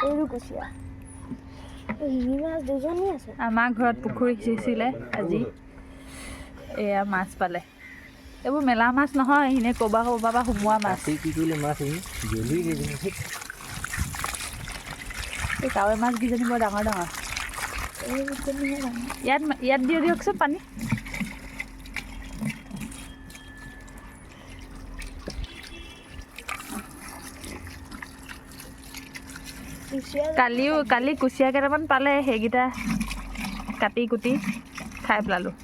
এইটো কুচিয়া, এই শিঙি মাছ দুজনী আছে। আমাৰ ঘৰত পুখুৰী সিঁচিছিলে আজি, এয়া মাছ পালে। এইবোৰ মেলা মাছ নহয়, এনেই ক'ৰবা ক'ৰবাৰ পৰা সোমোৱা মাছ। কি কৰিলে মাছ জ্বলি গৈছে। এই কাৱৈ মাছ কেইজনী বৰ ডাঙৰ ডাঙৰ। এইজনীহে ডাঙৰ। ইয়াত ইয়াত দি দিয়কচোন পানী। কুচিয়া। কালি কুচিয়া কেইটামান পালে, সেইকেইটা কাটি কুটি খাই পেলালোঁ।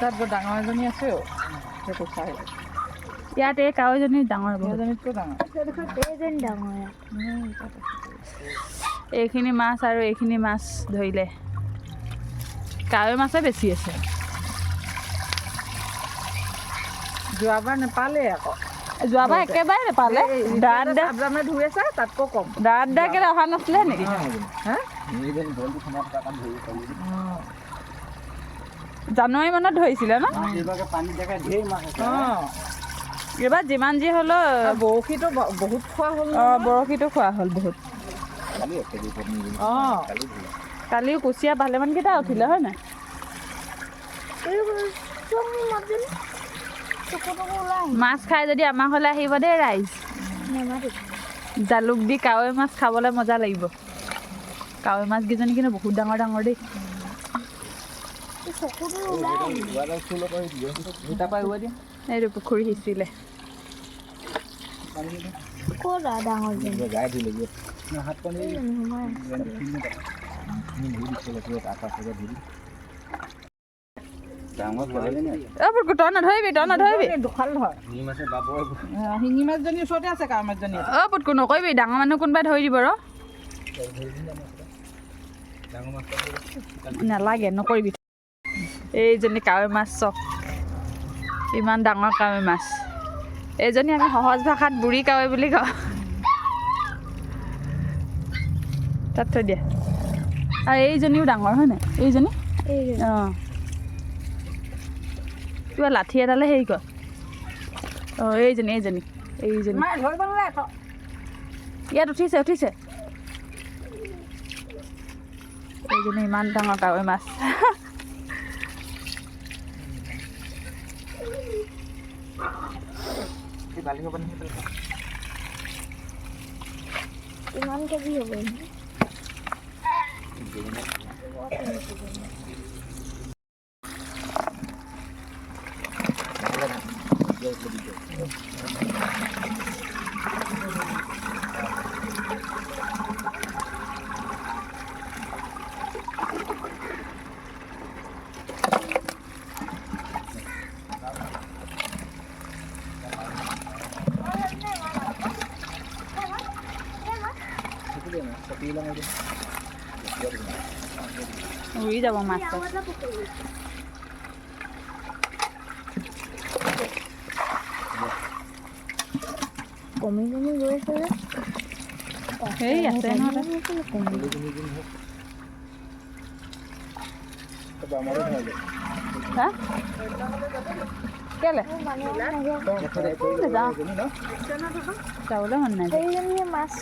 তাত বৰ ডাঙৰ এজনী আছে অ', সেইটো চাই। ইয়াত এই কাৱৈজনী ডাঙৰ বহুত। এজনীতকৈ ডাঙৰ। এইজনী ডাঙৰ ইয়াত। এইখিনি মাছ আৰু এইখিনি মাছ ধৰিলে, কাৱৈ মাছে বেছি আছে। যোৱাবাৰ নেপালে আকৌ। যোৱাবাৰ একেবাৰে নেপালে। দাঁত দা চাবজামে ধুই আছে, তাতকৈ কম। দাঁত দা কেলে অহা নাছিলে নেকি? হা। বলটো সোমাই থকা কাম ধৰিব পাৰিবি। জানুৱাৰী মানত ধৰিছিলে ন? এইবাৰ পানী জেগা ঢেৰ মাছ আছে। অঁ। এইবাৰ যিমান যি হ'লেও আৰু বৰশীটো বহুত খোৱা হ'ল। অঁ, বৰশীটো খোৱা হ'ল বহুত। কালি এক কেজি ওপৰত নিদিলোঁ। অঁ। কালি ধৰিলে। কালিও কুচিয়া ভালেমানকেইটা উঠিলে, হয় নাই? এইবোৰ চব মাছজনী চকু টকু ওলাই আহিছে। মাছ খাই যদি আমাৰ ঘৰলৈ আহিব দেই ৰাইজ। নেমাতো। জালুক দি কাৱৈ মাছ খাবলৈ মজা লাগিব। কাৱৈ মাছকেইজনী কিন্তু বহুত ডাঙৰ ডাঙৰ দেই। এই চকুটো ওলাই আহিছে। তাৰপৰা উৱাই দিয়া। এইটো পুখুৰী সিঁচিলে। ক'ত আৰু ডাঙৰজনী? গাই ধুই লাগিব হাত পানী। এইজনী সোমাই আছে। ডাঙৰ। অ পুটকু, তই নধৰিবি, তই নধৰিবি। দুখাল ধৰ। শিঙি মাছে বাব। শিঙি মাছজনীৰ ওচৰতে আছে কাৱৈ মাছজনী। অ পুটকু, নকৰিবি, ডাঙৰ মানুহ কোনোবাই ধৰি দিব ৰ। ডাঙৰ মাছ। নালাগে, নকৰিবি। এইজনী কাৱৈ মাছ চক, ইমান ডাঙৰ কাৱৈ মাছ। এইজনী আমি সহজ ভাষাত বুঢ়ী কাৱৈ বুলি কওঁ। তাত থৈ দিয়া। আৰু এইজনীও ডাঙৰ হয় নাই এইজনী? এইজনী। অঁ, কিবা লাঠি এডালে হেৰি কৰ। অঁ, এইজনী এইজনী এইজনী। মায়ে ধৰিব নালাগে থ। ইয়াত উঠিছে উঠিছে। এইজনী ইমান ডাঙৰ কাৱৈ মাছ। বালিঙৰ পানী। কিমান কেজি হ'ব এইখিনি? উৰি যাব মাছ। আৰু এটা পুখুৰী। কমি কমি গৈ আছে যে। সেই আছে নহয় তাত। কমি হা, কেলে নাযাওঁ? যাবলৈ মন নাই। সেইজনীয়ে মাছ।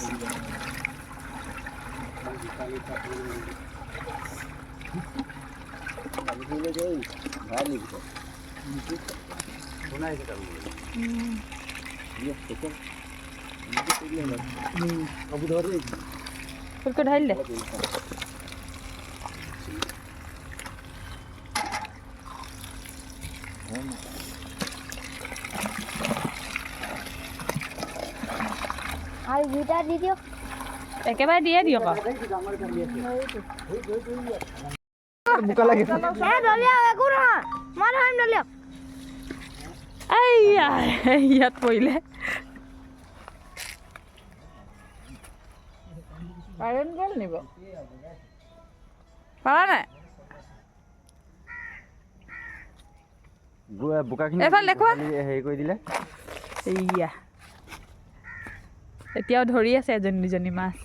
ফুলকৈ ঢালি দে। আৰু দুটা দি দিয়ক। একেবাৰে দিয়ে দিয়ক আৰু। বোকা লাগে। এ দলিয়াওক, একো নহয়, মই ধৰিম, দলিয়াওক। আইয়া, ইয়াত পৰিলে। কাৰেণ্ট গ'ল নিব। পাৰা নাই। বোকাখিনি এইফালে দেখুওৱা। হেৰি কৰি দিলে। এইয়া এতিয়াও ধৰি আছে এজনী দুজনী মাছ।